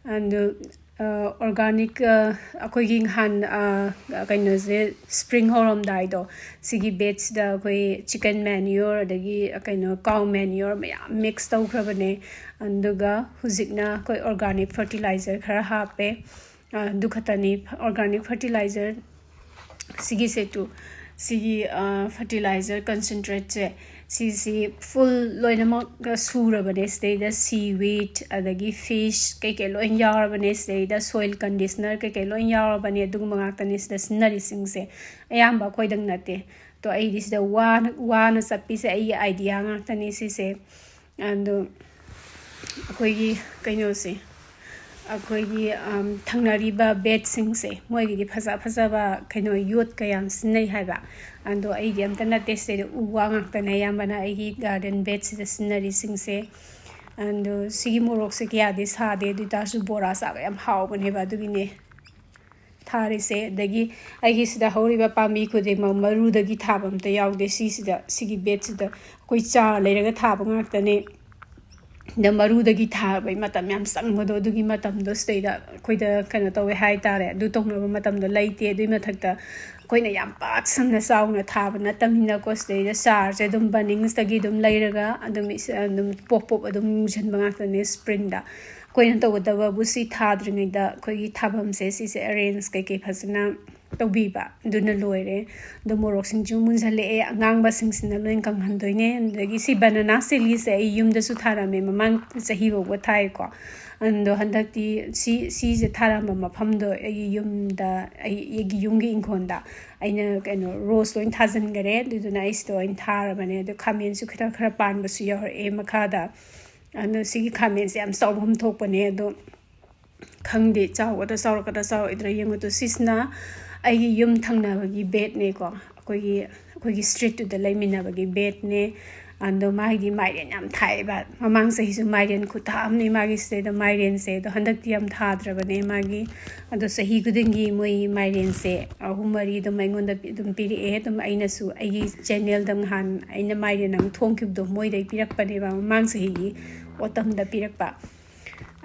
ꯑꯗꯨ, ꯑ, organic, ꯑ, ꯑꯩꯈꯣꯏꯒꯤ ꯅꯍꯥꯟ, ꯑ, ꯀꯩꯅꯣꯁꯦ, spring ꯍꯧꯔꯝꯗꯥꯏꯗꯣ, ꯁꯤꯒꯤ bedꯁꯤꯗ ꯑꯩꯈꯣꯏ chicken manure ꯑꯗꯒꯤ, ꯑ, ꯀꯩꯅꯣ, cow manure ꯃꯌꯥꯝ mix ꯇꯧꯈ꯭ꯔꯕꯅꯦ꯫ ꯑꯗꯨꯒ ꯍꯧꯖꯤꯛꯅ ꯑꯩꯈꯣꯏ organic fertilizer ꯈꯔ ꯍꯥꯞꯄꯦ꯫ ꯑ, ꯑꯗꯨ ꯈꯛꯇꯅꯤ꯫ Organic fertilizer ꯁꯤꯒꯤꯁꯦ ꯇꯨ, ꯁꯤꯒꯤ, ꯑ, fertilizer concentrateꯁꯦ, ꯁꯤꯁꯤ full ꯂꯣꯏꯅꯃꯛ ꯁꯨꯔꯕꯅꯦ꯫ ꯁꯤꯗꯩꯗ seaweed, ꯑꯗꯒꯤ fish ꯀꯩꯀꯩ ꯂꯣꯏ ꯌꯥꯎꯔꯕꯅꯦ꯫ ꯁꯤꯗꯩꯗ soil conditioner ꯀꯩꯀꯩ ꯂꯣꯏ ꯌꯥꯎꯔꯕꯅꯦ꯫ ꯑꯗꯨꯒꯨꯝꯕ ꯉꯥꯛꯇꯅꯦ ꯁꯤꯗ ꯁꯤꯖꯤꯟꯅꯔꯤꯁꯤꯡꯁꯦ꯫ ꯑꯌꯥꯝꯕ ꯑꯩꯈꯣꯏꯗꯪ ꯅꯠꯇꯦ꯫ ꯑꯗꯣ ꯑꯩꯗꯤ ꯁꯤꯗ ꯋꯥꯅ, ꯋꯥꯅ ꯆꯠꯄꯤꯁꯦ ꯑꯩꯒꯤ idea ꯉꯥꯛꯇꯅꯦ ꯁꯤꯁꯦ꯫ ꯑꯗꯣ ꯑꯩꯈꯣꯏꯒꯤ ꯀꯩꯅꯣꯁꯦ, ꯑꯩꯈꯣꯏꯒꯤ, ꯑꯝ, ꯊꯪꯅꯔꯤꯕ ꯕꯦꯗꯁꯤꯡꯁꯦ, ꯃꯣꯏꯒꯤꯗꯤ ꯐꯖ ꯐꯖꯕ ꯀꯩꯅꯣ ꯌꯣꯠꯀ ꯌꯥꯝ ꯁꯤꯖꯤꯟꯅꯩ ꯍꯥꯏꯕ꯫ ꯑꯗꯣ ꯑꯩꯗꯤ ꯑꯝꯇ ꯅꯠꯇꯦ, ꯁꯤꯗꯩꯗ ꯎ ꯋꯥ ꯉꯥꯛꯇꯅꯦ ꯑꯌꯥꯝꯕꯅ ꯑꯩꯒꯤ ꯒꯥꯔꯗꯦꯟ ꯕꯦꯗꯁꯤꯗ ꯁꯤꯖꯤꯟꯅꯔꯤꯁꯤꯡꯁꯦ꯫ ꯑꯗꯣ ꯁꯤꯒꯤ ꯃꯣꯔꯣꯛꯁꯦ ꯀꯌꯥꯗꯤ ꯁꯥꯗꯦ, ꯑꯗꯨ ꯑꯣꯏ ꯇꯥꯔꯁꯨ ꯕꯣꯔꯥ ꯆꯥꯕ ꯌꯥꯝ ꯍꯥꯎꯕꯅꯦꯕ, ꯑꯗꯨꯒꯤꯅꯦ ꯊꯥꯔꯤꯁꯦ꯫ ꯑꯗꯒꯤ ꯑꯩꯒꯤ ꯁꯤꯗ ꯍꯧꯔꯤꯕ ꯄꯥꯝꯕꯤ ꯈꯨꯗꯤꯡꯃꯛ ꯃꯔꯨꯗꯒꯤ ꯊꯥꯕ ꯑꯝꯇ ꯌꯥꯎꯗꯦ꯫ ꯁꯤꯁꯤꯗ, ꯁꯤꯒꯤ ꯕꯦꯗꯁꯤꯗ ꯑꯩꯈꯣꯏ ꯆꯥꯔ ꯂꯩꯔꯒ ꯊꯥꯕ ꯉꯥꯛꯇꯅꯦ꯫ ꯗ ꯃꯔꯨꯗꯒꯤ ꯊꯥꯕꯩ ꯃꯇꯝ ꯌꯥꯝ ꯆꯪꯕꯗꯣ, ꯑꯗꯨꯒꯤ ꯃꯇꯝꯗꯣ ꯁꯤꯗꯩꯗ ꯑꯩꯈꯣꯏꯗ ꯀꯩꯅꯣ ꯇꯧꯋꯦ ꯍꯥꯏꯇꯥꯔꯦ꯫ ꯑꯗꯨ ꯇꯧꯅꯕ ꯃꯇꯝꯗꯣ ꯂꯩꯇꯦ꯫ ꯑꯗꯨꯏ ꯃꯊꯛꯇ ꯑꯩꯈꯣꯏꯅ ꯌꯥꯝ ꯄꯥꯛ ꯁꯟꯅ ꯆꯥꯎꯅ ꯊꯥꯕ ꯅꯠꯇꯕꯅꯤꯅꯀꯣ, ꯁꯤꯗꯩꯗ ꯆꯥꯔꯁꯦ ꯑꯗꯨꯝ ꯕꯅꯤꯡꯁꯇꯒꯤ ꯑꯗꯨꯝ ꯂꯩꯔꯒ ꯑꯗꯨꯝ ꯏꯁ-, ꯑꯗꯨꯝ ꯄꯣꯞ ꯄꯣꯞ ꯑꯗꯨꯝ ꯌꯨꯡꯁꯤꯟꯕ ꯉꯥꯛꯇꯅꯦ ꯁ꯭ꯄ꯭ꯔꯤꯡꯗ꯫ ꯑꯩꯈꯣꯏꯅ ꯇꯧꯒꯗꯕꯕꯨ ꯁꯤ ꯊꯥꯗ꯭ꯔꯤꯉꯩꯗ ꯑꯩꯈꯣꯏꯒꯤ ꯊꯥꯐꯝꯁꯦ ꯁꯤꯁꯦ ꯑꯦꯔꯦꯟꯖ ꯀꯩꯀꯩ ꯐꯖꯅ ꯇꯧꯕꯤꯕ, ꯑꯗꯨꯅ ꯂꯣꯏꯔꯦ꯫ ꯑꯗꯣ ꯃꯣꯔꯣꯛꯁꯤꯡꯁꯨ ꯃꯨꯟꯖꯜꯂꯛꯑꯦ, ꯑꯉꯥꯡꯕꯁꯤꯡꯁꯤꯅ ꯂꯣꯏ ꯀꯪꯍꯟꯗꯣꯏꯅꯦ꯫ ꯑꯗꯒꯤ ꯁꯤ ꯕꯅꯥꯅꯥ ꯆꯤꯂꯤꯁꯦ ꯑꯩ ꯌꯨꯝꯗꯁꯨ ꯊꯥꯔꯝꯃꯦ, ꯃꯃꯥꯡ ꯆꯍꯤ ꯐꯥꯎꯕ ꯊꯥꯏꯀꯣ꯫ ꯑꯗꯣ ꯍꯟꯗꯛꯇꯤ ꯁꯤ, ꯁꯤꯁꯦ ꯊꯥꯔꯝꯕ ꯃꯐꯝꯗꯣ ꯑꯩꯒꯤ ꯌꯨꯝꯗ, ꯑꯩ, ꯑꯩꯒꯤ ꯌꯨꯝꯒꯤ ꯏꯪꯈꯣꯜꯗ ꯑꯩꯅ ꯀꯩꯅꯣ ꯔꯣꯁ ꯂꯣꯏ ꯊꯥꯖꯤꯟꯈꯔꯦ꯫ ꯑꯗꯨꯗꯨꯅ ꯑꯩ ꯁꯤꯗ ꯑꯣꯏꯅ ꯊꯥꯔꯕꯅꯦ꯫ ꯑꯗꯣ ꯈꯥꯃꯦꯟꯁꯨ ꯈꯔ ꯈꯔ ꯄꯥꯟꯕꯁꯨ ꯌꯥꯎꯔꯛꯑꯦ ꯃꯈꯥꯗ꯫ ꯑꯗꯣ ꯁꯤꯒꯤ ꯈꯥꯃꯦꯟꯁꯦ ꯌꯥꯝ ꯆꯥꯎꯐꯝ ꯊꯣꯛꯄꯅꯦ꯫ ꯑꯗꯣ ꯈꯪꯗꯦ, ꯆꯥꯎꯒꯗ꯭ꯔꯥ ꯆꯥꯎꯔꯛꯀꯗ꯭ꯔꯥ ꯆꯥꯎꯔꯣꯏꯗ꯭ꯔꯥ ꯌꯦꯡꯉꯨ꯫ ꯑꯗꯣ ꯁꯤꯁꯤꯅ ꯑꯩꯒꯤ ꯌꯨꯝ ꯊꯪꯅꯕꯒꯤ ꯕꯦꯗꯅꯦꯀꯣ, ꯑꯩꯈꯣꯏꯒꯤ, ꯑꯩꯈꯣꯏꯒꯤ ꯁ꯭ꯇ꯭ꯔꯤꯠꯇꯨꯗ ꯂꯩꯃꯤꯟꯅꯕꯒꯤ ꯕꯦꯗꯅꯦ꯫ ꯑꯗꯣ ꯃꯥꯒꯤꯗꯤ ꯃꯥꯏꯔꯦꯟ ꯌꯥꯝ ꯊꯥꯏꯌꯦꯕ꯫ ꯃꯃꯥꯡ ꯆꯍꯤꯁꯨ ꯃꯥꯏꯔꯦꯟ ꯈꯨꯊꯥ ꯑꯃꯅꯦ ꯃꯥꯒꯤ ꯁꯤꯗꯩꯗ ꯃꯥꯏꯔꯦꯟꯁꯦ꯫ ꯑꯗꯣ ꯍꯟꯗꯛꯇꯤ ꯌꯥꯝ ꯊꯥꯗ꯭ꯔꯕꯅꯦ ꯃꯥꯒꯤ꯫ ꯑꯗꯣ ꯆꯍꯤ ꯈꯨꯗꯤꯡꯒꯤ ꯃꯣꯏ ꯃꯥꯏꯔꯦꯟꯁꯦ ꯑꯍꯨꯝ ꯃꯔꯤ ꯑꯗꯨꯝ ꯑꯩꯉꯣꯟꯗ ꯄꯤ-, ꯑꯗꯨꯝ ꯄꯤꯔꯛꯑꯦ꯫ ꯑꯗꯨꯝ ꯑꯩꯅꯁꯨ ꯑꯩꯒꯤ ꯆꯦꯅꯦꯜꯗ ꯉꯍꯥꯟ ꯑꯩꯅ ꯃꯥꯏꯔꯦꯟ ꯑꯃ ꯊꯣꯡꯈꯤꯕꯗꯣ ꯃꯣꯏꯗꯩ ꯄꯤꯔꯛꯄꯅꯦꯕ, ꯃꯃꯥꯡ ꯆꯍꯤꯒꯤ ꯑꯣꯇꯝꯗ ꯄꯤꯔꯛꯄ꯫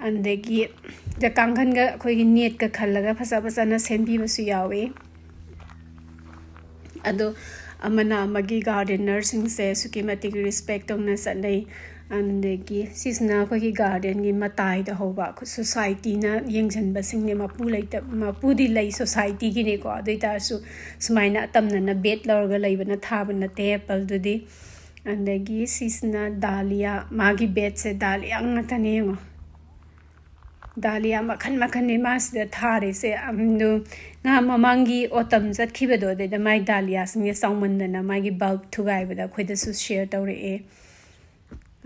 ꯑꯗꯒꯤ ꯗ ꯀꯥꯡꯈꯟꯒ ꯑꯩꯈꯣꯏꯒꯤ ꯅꯦꯠꯀ ꯈꯜꯂꯒ ꯐꯖ ꯐꯖꯅ ꯁꯦꯝꯕꯤꯕꯁꯨ ꯌꯥꯎꯏ꯫ ꯑꯗꯣ ꯑꯃꯅ ꯑꯃꯒꯤ ꯒꯥꯔꯗꯦꯅꯔꯁꯤꯡꯁꯦ ꯑꯁꯨꯛꯀꯤ ꯃꯇꯤꯛ ꯔꯦꯁꯄꯦꯛ ꯇꯧꯅ ꯆꯠꯅꯩ꯫ ꯑꯗꯒꯤ ꯁꯤꯁꯤꯅ ꯑꯩꯈꯣꯏꯒꯤ ꯒꯥꯔꯗꯦꯟꯒꯤ ꯃꯇꯥꯏꯗ ꯍꯧꯕ, ꯑꯩꯈꯣꯏ ꯁꯣꯁꯥꯏꯇꯤꯅ ꯌꯦꯡꯁꯤꯟꯕꯁꯤꯡꯅꯦ꯫ ꯃꯄꯨ ꯂꯩꯇ-, ꯃꯄꯨꯗꯤ ꯂꯩ ꯁꯣꯁꯥꯏꯇꯤꯒꯤꯅꯦꯀꯣ, ꯑꯗꯨ ꯑꯣꯏ ꯇꯥꯔꯁꯨ ꯁꯨꯃꯥꯏꯅ ꯑꯇꯝꯅꯅ ꯕꯦꯗ ꯂꯧꯔꯒ ꯂꯩꯕꯅ ꯊꯥꯕ ꯅꯠꯇꯦ ꯑꯦꯄꯜꯗꯨꯗꯤ꯫ ꯑꯗꯒꯤ ꯁꯤꯁꯤꯅ ꯗꯥꯂꯤꯌꯥ, ꯃꯥꯒꯤ ꯕꯦꯗꯁꯦ ꯗꯥꯂꯤꯌꯥ ꯉꯥꯛꯇꯅꯦ ꯌꯦꯡꯉꯣ꯫ ꯗꯥꯂꯤꯌꯥ ꯃꯈꯜ ꯃꯈꯜꯅꯤ ꯃꯥꯁꯤꯗ ꯊꯥꯔꯤꯁꯦ꯫ ꯑꯗꯨ ꯉꯥ ꯃꯃꯥꯡꯒꯤ ꯑꯣꯇꯝ ꯆꯠꯈꯤꯕꯗꯣ, ꯑꯗꯩꯗ ꯃꯥꯏ ꯗꯥꯂꯤꯌꯥꯁꯤꯡꯁꯦ ꯆꯥꯎꯃꯟꯗꯅ ꯃꯥꯒꯤ ꯕꯜꯕ ꯊꯨꯒꯥꯏꯕꯗ ꯑꯩꯈꯣꯏꯗꯁꯨ ꯁꯤꯌꯔ ꯇꯧꯔꯛꯑꯦ꯫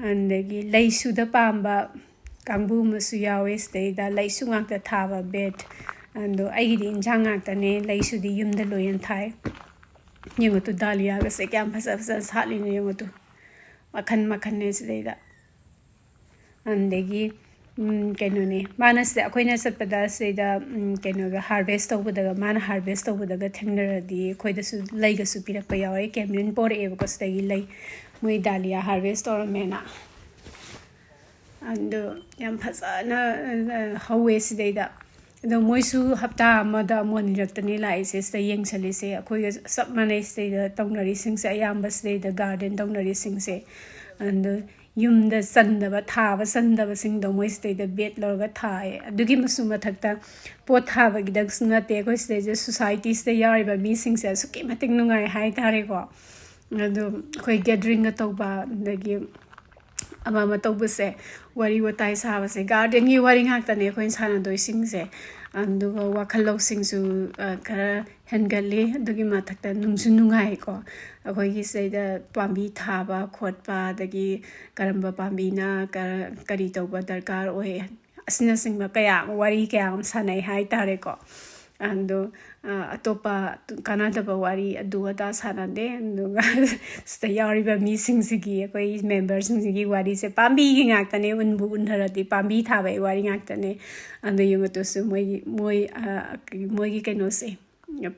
ꯑꯗꯒꯤ ꯂꯩꯁꯨꯗ ꯄꯥꯝꯕ ꯀꯥꯡꯕꯨ ꯑꯃꯁꯨ ꯌꯥꯎꯋꯦ ꯁꯤꯗꯩꯗ꯫ ꯂꯩꯁꯨ ꯉꯥꯛꯇ ꯊꯥꯕ bed꯫ ꯑꯗꯣ ꯑꯩꯒꯤꯗꯤ ꯏꯟꯖꯥꯡ ꯉꯥꯛꯇꯅꯦ, ꯂꯩꯁꯨꯗꯤ ꯌꯨꯝꯗ ꯂꯣꯏꯅ ꯊꯥꯏ꯫ ꯌꯦꯡꯉꯨ ꯇꯨ, ꯗꯥꯂꯤꯌꯥꯒꯁꯦ ꯀꯌꯥꯝ ꯐꯖ ꯐꯖꯅ ꯁꯥꯠꯂꯤꯅꯣ ꯌꯦꯡꯉꯨ ꯇꯨ꯫ ꯃꯈꯟ ꯃꯈꯟꯅꯦ ꯁꯤꯗꯩꯗ꯫ ꯑꯗꯒꯤ, ꯎꯝ, ꯀꯩꯅꯣꯅꯦ, ꯃꯥꯅ ꯁꯤꯗ, ꯑꯩꯈꯣꯏꯅ ꯆꯠꯄꯗ ꯁꯤꯗꯩꯗ, ꯎꯝ, ꯀꯩꯅꯣꯒ harvest ꯇꯧꯕꯗꯒ, ꯃꯥꯅ harvest ꯇꯧꯕꯗꯒ ꯊꯦꯡꯅꯔꯗꯤ ꯑꯩꯈꯣꯏꯗꯁꯨ ꯂꯩꯒꯁꯨ ꯄꯤꯔꯛꯄ ꯌꯥꯎꯋꯦ꯫ ꯀꯦꯝꯂꯤꯟ ꯄꯣꯔꯛꯑꯦꯕꯀꯣ ꯁꯤꯗꯒꯤ ꯂꯩ, ꯃꯣꯏ ꯗꯥꯂꯤꯌꯥ harvest ꯇꯧꯔꯝꯃꯦꯅ꯫ ꯑꯗꯣ ꯌꯥꯝ ꯐꯖꯅ, ꯑ, ꯍꯧꯋꯦ ꯁꯤꯗꯩꯗ꯫ ꯑꯗꯣ ꯃꯣꯏꯁꯨ ꯍꯞꯇꯥ ꯑꯃꯗ ꯑꯃꯨꯛ ꯑꯅꯤꯔꯛꯇꯅꯦ ꯂꯥꯛꯏꯁꯦ, ꯁꯤꯗ ꯌꯦꯡꯁꯜꯂꯤꯁꯦ꯫ ꯑꯩꯈꯣꯏꯒ ꯆꯞ ꯃꯥꯟꯅꯩ ꯁꯤꯗꯩꯗ ꯇꯧꯅꯔꯤꯁꯤꯡꯁꯦ, ꯑꯌꯥꯝꯕ ꯁꯤꯗꯩꯗ garden ꯇꯧꯅꯔꯤꯁꯤꯡꯁꯦ꯫ ꯑꯗꯣ ꯌꯨꯝꯗ ꯆꯟꯗꯕ, ꯊꯥꯕ ꯆꯟꯗꯕꯁꯤꯡꯗꯣ ꯃꯣꯏ ꯁꯤꯗꯩꯗ bed ꯂꯧꯔꯒ ꯊꯥꯏ꯫ ꯑꯗꯨꯒꯤ ꯃꯁꯨ ꯃꯊꯛꯇ ꯄꯣꯠ ꯊꯥꯕꯒꯤꯗꯪꯁꯨ ꯅꯠꯇꯦ, ꯑꯩꯈꯣꯏ ꯁꯤꯗꯩꯁꯤꯗ societyꯁꯤꯗ ꯌꯥꯎꯔꯤꯕ ꯃꯤꯁꯤꯡꯁꯦ ꯑꯁꯨꯛꯀꯤ ꯃꯇꯤꯛ ꯅꯨꯡꯉꯥꯏ ꯍꯥꯏꯇꯥꯔꯦꯀꯣ꯫ ꯑꯗꯣ ꯑꯩꯈꯣꯏ gatheringꯒ ꯇꯧꯕ, ꯑꯗꯒꯤ ꯑꯃ ꯑꯃ ꯇꯧꯕꯁꯦ, ꯋꯥꯔꯤ ꯋꯥꯇꯥꯏ ꯁꯥꯕꯁꯦ, gardenꯒꯤ ꯋꯥꯔꯤ ꯉꯥꯛꯇꯅꯦ ꯑꯩꯈꯣꯏꯅ ꯁꯥꯟꯅꯗꯣꯏꯁꯤꯡꯁꯦ꯫ ꯑꯗꯨꯒ ꯋꯥꯈꯜ ꯂꯧꯁꯤꯡꯁꯨ, ꯑ, ꯈꯔ ꯍꯦꯟꯒꯠꯂꯤ꯫ ꯑꯗꯨꯒꯤ ꯃꯊꯛꯇ ꯅꯨꯡꯁꯨ ꯅꯨꯡꯉꯥꯏꯀꯣ꯫ ꯑꯩꯈꯣꯏꯒꯤ ꯁꯤꯗꯩꯗ ꯄꯥꯝꯕꯤ ꯊꯥꯕ ꯈꯣꯠꯄ, ꯑꯗꯒꯤ ꯀꯔꯝꯕ ꯄꯥꯝꯕꯤꯅ ꯀ-, ꯀꯔꯤ ꯇꯧꯕ ꯗꯔꯀꯥꯔ ꯑꯣꯏ, ꯑꯁꯤꯅꯆꯤꯡꯕ ꯀꯌꯥ ꯑꯃ, ꯋꯥꯔꯤ ꯀꯌꯥ ꯑꯃ ꯁꯥꯟꯅꯩ ꯍꯥꯏꯇꯥꯔꯦꯀꯣ꯫ ꯑꯗꯣ, ꯑ, ꯑꯇꯣꯞꯄ ꯀꯥꯟꯅꯗꯕ ꯋꯥꯔꯤ ꯑꯗꯨ ꯑꯗꯥ ꯁꯥꯟꯅꯗꯦ꯫ ꯑꯗꯨꯒ ꯁꯤꯗ ꯌꯥꯎꯔꯤꯕ ꯃꯤꯁꯤꯡꯁꯤꯒꯤ, ꯑꯩꯈꯣꯏ memberꯁꯤꯡꯁꯤꯒꯤ ꯋꯥꯔꯤꯁꯦ ꯄꯥꯝꯕꯤꯒꯤ ꯉꯥꯛꯇꯅꯦ꯫ ꯎꯟꯕꯨ ꯎꯟꯊꯔꯗꯤ ꯄꯥꯝꯕꯤ ꯊꯥꯕꯒꯤ ꯋꯥꯔꯤ ꯉꯥꯛꯇꯅꯦ꯫ ꯑꯗꯨ ꯌꯦꯡꯉꯨ ꯇꯨꯁꯨ ꯃꯣꯏꯒꯤ, ꯃꯣꯏ, ꯑ, ꯃꯣꯏꯒꯤ ꯀꯩꯅꯣꯁꯦ,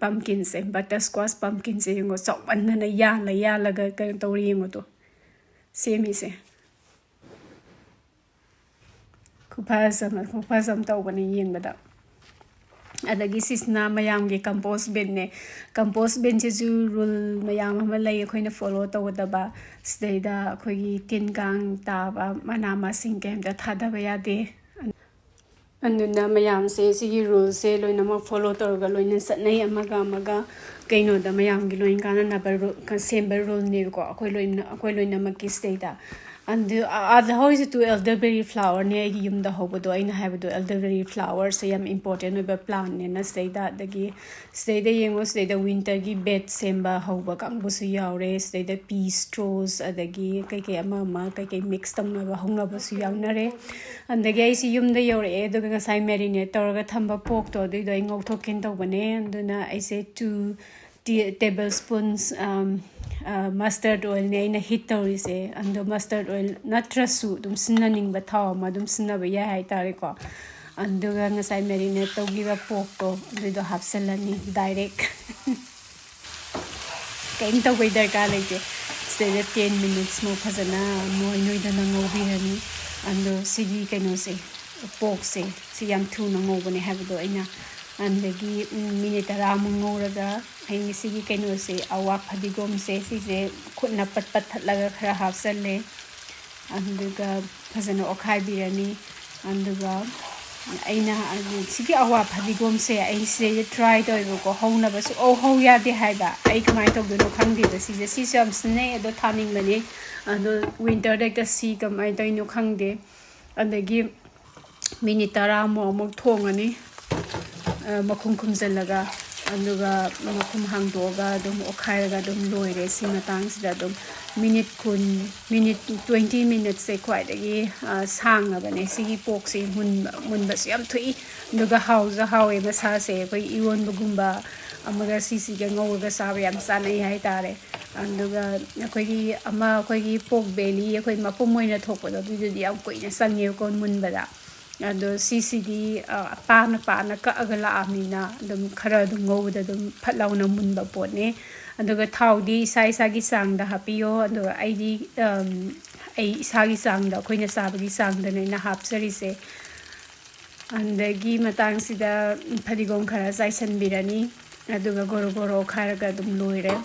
pumpkinꯁꯦ, buttersquash pumpkinꯁꯦ ꯌꯦꯡꯉꯣ, ꯆꯥꯎꯃꯟꯗꯅ ꯌꯥꯜꯂ ꯌꯥꯜꯂꯒ ꯀꯩꯅꯣ ꯇꯧꯔ ꯌꯦꯡꯉꯣ ꯇꯨ, ꯁꯦꯝꯃꯤꯁꯦ꯫ ꯈꯨꯐꯖ ꯑꯃ, ꯈꯨꯐꯖ ꯑꯃ ꯇꯧꯕꯅꯦ ꯌꯦꯡꯕꯗ꯫ ꯑꯗꯒꯤ ꯁꯤꯁꯤꯅ ꯃꯌꯥꯝꯒꯤ compost binꯅꯦ꯫ Compost binꯁꯤꯁꯨ rule ꯃꯌꯥꯝ ꯑꯃ ꯂꯩ ꯑꯩꯈꯣꯏꯅ follow ꯇꯧꯒꯗꯕ꯫ ꯁꯤꯗꯩꯗ ꯑꯩꯈꯣꯏꯒꯤ ꯇꯤꯟ ꯀꯥꯡ ꯇꯥꯕ, ꯃꯅꯥ ꯃꯁꯤꯡ ꯀꯩꯝꯇ ꯊꯥꯗꯕ ꯌꯥꯗꯦ꯫ ꯑꯗꯨꯅ ꯃꯌꯥꯝꯁꯦ ꯁꯤꯒꯤ ruleꯁꯦ ꯂꯣꯏꯅꯃꯛ follow ꯇꯧꯔꯒ ꯂꯣꯏꯅ ꯆꯠꯅꯩ ꯑꯃꯒ ꯑꯃꯒ꯫ ꯀꯩꯅꯣꯗ ꯃꯌꯥꯝꯒꯤ ꯂꯣꯏꯅ ꯀꯥꯟꯅꯅꯕ ꯔꯨ-, ꯀ-, ꯁꯦꯝꯕ ꯔꯨꯜꯅꯦꯕꯀꯣ, ꯑꯩꯈꯣꯏ ꯂꯣꯏꯅ, ꯑꯩꯈꯣꯏ ꯂꯣꯏꯅꯃꯛꯀꯤ ꯁꯤꯗꯩꯗ꯫ ꯑꯗꯨ, ꯑ-, ꯑꯥꯗ ꯍꯧꯔꯤꯁꯤꯗꯨ elderberry flowerꯅꯦ, ꯑꯩꯒꯤ ꯌꯨꯝꯗ ꯍꯧꯕꯗꯣ, ꯑꯩꯅ ꯍꯥꯏꯕꯗꯣ, elderberry flowerꯁꯦ ꯌꯥꯝ important ꯑꯣꯏꯕ plantꯅꯦꯅ ꯁꯤꯗꯩꯗ꯫ ꯑꯗꯒꯤ ꯁꯤꯗꯩꯗ ꯌꯦꯡꯉꯣ, ꯁꯤꯗꯩꯗ winterꯒꯤ bed ꯁꯦꯝꯕ ꯍꯧꯕ ꯀꯥꯡꯕꯨꯁꯨ ꯌꯥꯎꯔꯦ꯫ ꯁꯤꯗꯩꯗ peace straws, ꯑꯗꯒꯤ ꯀꯩꯀꯩ ꯑꯃ ꯑꯃ ꯀꯩꯀꯩ mix ꯇꯧꯅꯕ ꯍꯧꯅꯕꯁꯨ ꯌꯥꯎꯅꯔꯦ꯫ ꯑꯗꯒꯤ ꯑꯩꯁꯤ ꯌꯨꯝꯗ ꯌꯧꯔꯛꯑꯦ, ꯑꯗꯨꯒ ꯉꯁꯥꯏ marinate ꯇꯧꯔꯒ ꯊꯝꯕ porkꯇꯣ, ꯑꯗꯨꯏꯗꯣ ꯑꯩ ꯉꯧꯊꯣꯛꯀꯦꯅ ꯇꯧꯕꯅꯦ꯫ ꯑꯗꯨꯅ ꯑꯩꯁꯦ two tea-, table spoons, um, uh, mustard oilꯅꯦ ꯑꯩꯅ heat ꯇꯧꯔꯤꯁꯦ꯫ ꯑꯗꯣ mustard oil ꯅꯠꯇ꯭ꯔꯁꯨ ꯑꯗꯨꯝ ꯁꯤꯖꯤꯟꯅꯅꯤꯡꯕ ꯊꯥꯎ ꯑꯃ ꯑꯗꯨꯝ ꯁꯤꯖꯤꯟꯅꯕ ꯌꯥꯏ ꯍꯥꯏꯇꯥꯔꯦꯀꯣ꯫ ꯑꯗꯨꯒ ꯉꯁꯥꯏ marinate ꯇꯧꯈꯤꯕ porkꯇꯣ, ꯑꯗꯨꯏꯗꯣ ꯍꯥꯞꯆꯤꯜꯂꯅꯤ direct꯫ ꯀꯩꯝ ꯇꯧꯕꯩ ꯗꯔꯀꯥꯔ ꯂꯩꯇꯦ꯫ ꯁꯤꯗꯩꯗ ten minutesꯃꯨꯛ ꯐꯖꯅ ꯅꯣꯏ ꯅꯣꯏꯗꯅ ꯉꯧꯕꯤꯔꯅꯤ꯫ ꯑꯗꯣ ꯁꯤꯒꯤ ꯀꯩꯅꯣꯁꯦ, porkꯁꯦ, ꯁꯤ ꯌꯥꯝ ꯊꯨꯅ ꯉꯧꯕꯅꯦ ꯍꯥꯏꯕꯗꯣ ꯑꯩꯅ꯫ ꯑꯗꯒꯤ, ꯎꯝ, minute ꯇꯔꯥꯃꯨꯛ ꯉꯧꯔꯒ ꯑꯩ ꯁꯤꯒꯤ ꯀꯩꯅꯣꯁꯦ, ꯑꯋꯥ ꯐꯗꯤꯒꯣꯝꯁꯦ, ꯁꯤꯁꯦ ꯈꯨꯠꯅ ꯄꯠ ꯄꯠ ꯊꯠꯂꯒ ꯈꯔ ꯍꯥꯞꯆꯜꯂꯦ꯫ ꯑꯗꯨꯒ ꯐꯖꯅ ꯑꯣꯠꯈꯥꯏꯕꯤꯔꯅꯤ꯫ ꯑꯗꯨꯒ ꯑꯩꯅ ꯁꯤꯒꯤ ꯑꯋꯥ ꯐꯗꯤꯒꯣꯝꯁꯦ ꯑꯩ ꯁꯤꯗꯩꯗ try ꯇꯧꯋꯦꯕꯀꯣ, ꯍꯧꯅꯕ ꯁꯨꯛꯍꯧ ꯍꯧ ꯌꯥꯗꯦ ꯍꯥꯏꯕ꯫ ꯑꯩ ꯀꯃꯥꯏꯅ ꯇꯧꯗꯣꯏꯅꯣ ꯈꯪꯗꯦꯕ꯫ ꯁꯤꯁꯦ, ꯁꯤꯁꯨ ꯌꯥꯝ ꯁꯤꯖꯤꯟꯅꯩ, ꯑꯗꯣ ꯊꯥꯅꯤꯡꯕꯅꯤ꯫ ꯑꯗꯣ winterꯗ ꯍꯦꯛꯇ ꯁꯤ ꯀꯃꯥꯏꯅ ꯇꯧꯔꯤꯅꯣ ꯈꯪꯗꯦ꯫ ꯑꯗꯒꯤ minute ꯇꯔꯥꯃꯨꯛ ꯑꯃꯨꯛ ꯊꯣꯡꯉꯅꯤ, ꯑ, ꯃꯈꯨꯝ ꯈꯨꯝꯖꯤꯜꯂꯒ꯫ ꯑꯗꯨꯒ ꯃꯈꯨꯝ ꯍꯥꯡꯗꯣꯛꯑꯒ ꯑꯗꯨꯝ ꯑꯣꯠꯈꯥꯏꯔꯒ ꯑꯗꯨꯝ ꯂꯣꯏꯔꯦ꯫ ꯁꯤ ꯃꯇꯥꯡꯁꯤꯗ ꯑꯗꯨꯝ minute ꯀꯨꯟ, minute twenty minutesꯁꯦ ꯈ꯭ꯋꯥꯏꯗꯒꯤ, ꯑ, ꯁꯥꯡꯉꯕꯅꯦ ꯁꯤꯒꯤ porkꯁꯦ ꯃꯨꯟꯕ꯫ ꯃꯨꯟꯕꯁꯨ ꯌꯥꯝ ꯊꯨꯏ, ꯑꯗꯨꯒ ꯍꯥꯎꯁꯨ ꯍꯥꯎꯋꯦ꯫ ꯃꯁꯥꯁꯦ ꯑꯩꯈꯣꯏ ꯏꯔꯣꯟꯕꯒꯨꯝꯕ ꯑꯃꯒ ꯁꯤꯁꯤꯒ ꯉꯧꯔꯒ ꯆꯥꯕ ꯌꯥꯝ ꯆꯥꯅꯩ ꯍꯥꯏꯇꯥꯔꯦ꯫ ꯑꯗꯨꯒ ꯑꯩꯈꯣꯏꯒꯤ ꯑꯃ, ꯑꯩꯈꯣꯏꯒꯤ pork belly, ꯑꯩꯈꯣꯏ ꯃꯄꯨꯝ ꯑꯣꯏꯅ ꯊꯣꯛꯄꯗꯣ, ꯑꯗꯨꯏꯗꯨꯗꯤ ꯌꯥꯝ ꯀꯨꯏꯅ ꯆꯪꯉꯦꯕꯀꯣ ꯃꯨꯟꯕꯗ꯫ ꯑꯗꯣ ꯁꯤꯁꯤꯗꯤ, ꯑ, ꯄꯥꯅ ꯄꯥꯅ ꯀꯛꯑꯒ ꯂꯥꯛꯑꯕꯅꯤꯅ ꯑꯗꯨꯝ ꯈꯔ ꯑꯗꯨꯝ ꯉꯧꯕꯗ ꯑꯗꯨꯝ ꯐꯠ ꯂꯥꯎꯅ ꯃꯨꯟꯕ ꯄꯣꯠꯅꯦ꯫ ꯑꯗꯨꯒ ꯊꯥꯎꯗꯤ ꯏꯁꯥ ꯏꯁꯥꯒꯤ ꯆꯥꯡꯗ ꯍꯥꯞꯄꯤꯌꯣ꯫ ꯑꯗꯨꯒ ꯑꯩꯗꯤ, ꯑꯝ, ꯑꯩ ꯏꯁꯥꯒꯤ ꯆꯥꯡꯗ, ꯑꯩꯈꯣꯏꯅ ꯆꯥꯕꯒꯤ ꯆꯥꯡꯗꯅꯦ ꯑꯩꯅ ꯍꯥꯞꯆꯔꯤꯁꯦ꯫ ꯑꯗꯒꯤ ꯃꯇꯥꯡꯁꯤꯗ ꯐꯗꯤꯒꯣꯝ ꯈꯔ ꯆꯥꯏꯁꯤꯟꯕꯤꯔꯅꯤ꯫ ꯑꯗꯨꯒ ꯒꯣꯔꯣ ꯒꯣꯔꯣ ꯑꯣꯠꯈꯥꯏꯔꯒ ꯑꯗꯨꯝ ꯂꯣꯏꯔꯦ꯫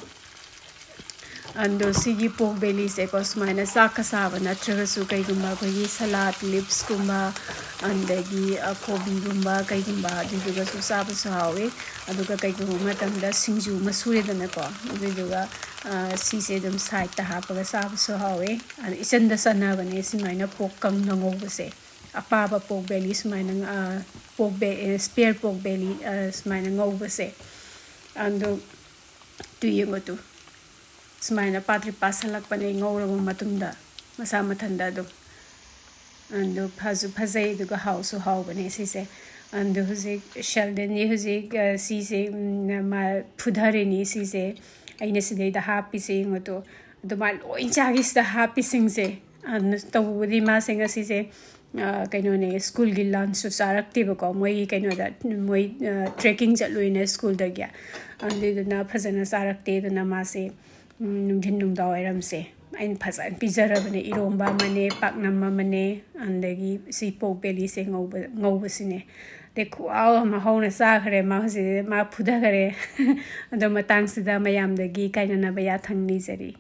ꯑꯗꯣ ꯁꯤꯒꯤ ꯄꯣꯔꯛ ꯕꯦꯂꯤꯁꯦꯀꯣ, ꯁꯨꯃꯥꯏꯅ ꯆꯥꯛꯀ ꯆꯥꯕ ꯅꯠꯇ꯭ꯔꯒꯁꯨ, ꯀꯩꯒꯨꯝꯕ ꯑꯩꯈꯣꯏꯒꯤ ꯁꯂꯥꯗ ꯂꯤꯞꯁꯀꯨꯝꯕ, ꯑꯗꯒꯤ, ꯑ, ꯀꯣꯕꯤꯒꯨꯝꯕ ꯀꯩꯒꯨꯝꯕ, ꯑꯗꯨꯗꯨꯒꯁꯨ ꯆꯥꯕꯁꯨ ꯍꯥꯎꯋꯤ꯫ ꯑꯗꯨꯒ ꯀꯩꯒꯨꯝꯕ ꯃꯇꯝꯗ ꯁꯤꯡꯖꯨ ꯑꯃ ꯁꯨꯔꯦꯗꯅꯀꯣ, ꯑꯗꯨꯗꯨꯒ, ꯑ, ꯁꯤꯁꯦ ꯑꯗꯨꯝ ꯁꯥꯏꯠꯇ ꯍꯥꯞꯄꯒ ꯆꯥꯕꯁꯨ ꯍꯥꯎꯋꯤ꯫ ꯑꯗ ꯏꯆꯟꯗ ꯆꯟꯅꯕꯅꯦ ꯁꯨꯃꯥꯏꯅ ꯄꯣꯔꯛ ꯀꯪꯅ ꯉꯧꯕꯁꯦ꯫ ꯑꯄꯥꯕ ꯄꯣꯔꯛ ꯕꯦꯂꯤ ꯁꯨꯃꯥꯏꯅ, ꯑ, ꯄꯣꯔꯛ ꯕꯦ-, ꯑꯦ, ꯁ꯭ꯄꯦꯌꯔ ꯄꯣꯔꯛ ꯕꯦꯂꯤ, ꯑ, ꯁꯨꯃꯥꯏꯅ ꯉꯧꯕꯁꯦ꯫ ꯑꯗꯣ ꯇꯨ ꯌꯦꯡꯉꯣ ꯇꯨ꯫ ꯁꯨꯃꯥꯏꯅ ꯄꯥꯇ꯭ꯔꯤ ꯄꯥꯁꯜꯂꯛꯄꯅꯦ ꯉꯧꯔꯕ ꯃꯇꯨꯡꯗ, ꯃꯁꯥ ꯃꯊꯟꯇ ꯑꯗꯨꯝ꯫ ꯑꯗꯨ ꯐꯁꯨ ꯐꯖꯩ, ꯑꯗꯨꯒ ꯍꯥꯎꯁꯨ ꯍꯥꯎꯕꯅꯦ ꯁꯤꯁꯦ꯫ ꯑꯗꯨ ꯍꯧꯖꯤꯛ ꯁꯦꯜꯗꯟꯒꯤ ꯍꯧꯖꯤꯛ, ꯑ, ꯁꯤꯁꯦ, ꯎꯝ, ꯃꯥ ꯐꯨꯊꯔꯤꯅꯤ ꯁꯤꯁꯦ꯫ ꯑꯩꯅ ꯁꯤꯗꯩꯗ ꯍꯥꯞꯄꯤꯁꯦ ꯌꯦꯡꯉꯣ ꯇꯨ꯫ ꯑꯗꯨ ꯃꯥ ꯂꯣꯏ ꯆꯥꯈꯤ ꯁꯤꯗ ꯍꯥꯞꯄꯤꯁꯤꯡꯁꯦ꯫ ꯑꯗꯨ ꯇꯧꯕꯕꯨꯗꯤ ꯃꯥꯁꯦ ꯉꯁꯤꯁꯦ, ꯑ, ꯀꯩꯅꯣꯅꯦ, ꯁ꯭ꯀꯨꯜꯒꯤ ꯂꯟꯁꯁꯨ ꯆꯥꯔꯛꯇꯦꯕꯀꯣ꯫ ꯃꯣꯏꯒꯤ ꯀꯩꯅꯣꯗ, ꯃꯣꯏ, ꯑ, ꯇ꯭ꯔꯦꯛꯀꯤꯡ ꯆꯠꯂꯨꯏꯅ ꯁ꯭ꯀꯨꯜꯗꯒꯤ꯫ ꯑꯗꯨꯏꯗꯨꯅ ꯐꯖꯅ ꯆꯥꯔꯛꯇꯦ꯫ ꯑꯗꯨꯅ ꯃꯥꯁꯦ, ꯎꯝ, ꯅꯨꯡꯊꯤꯟ ꯅꯨꯡꯗꯥꯡ ꯋꯥꯏꯔꯝꯁꯦ ꯑꯩꯅ ꯐꯖꯅ ꯄꯤꯖꯔꯕꯅꯦ꯫ ꯏꯔꯣꯝꯕ ꯑꯃꯅꯦ, ꯄꯥꯛꯅꯝ ꯑꯃꯅꯦ, ꯑꯗꯒꯤ ꯁꯤ ꯄꯣꯔꯛ ꯕꯦꯂꯤꯁꯦ ꯉꯧꯕ, ꯉꯧꯕꯁꯤꯅꯦ꯫ ꯑꯗꯩ ꯈꯨꯍꯥꯎ ꯑꯃ ꯍꯧꯅ ꯆꯥꯈ꯭ꯔꯦ꯫ ꯃꯥ ꯍꯧꯖꯤꯛ ꯃꯥ ꯐꯨꯊꯈꯔꯦ꯫ ꯑꯗꯣ ꯃꯇꯥꯡꯁꯤꯗ ꯃꯌꯥꯝꯗꯒꯤ ꯀꯥꯏꯅꯅꯕ ꯌꯥꯊꯪ ꯅꯤꯖꯔꯤ꯫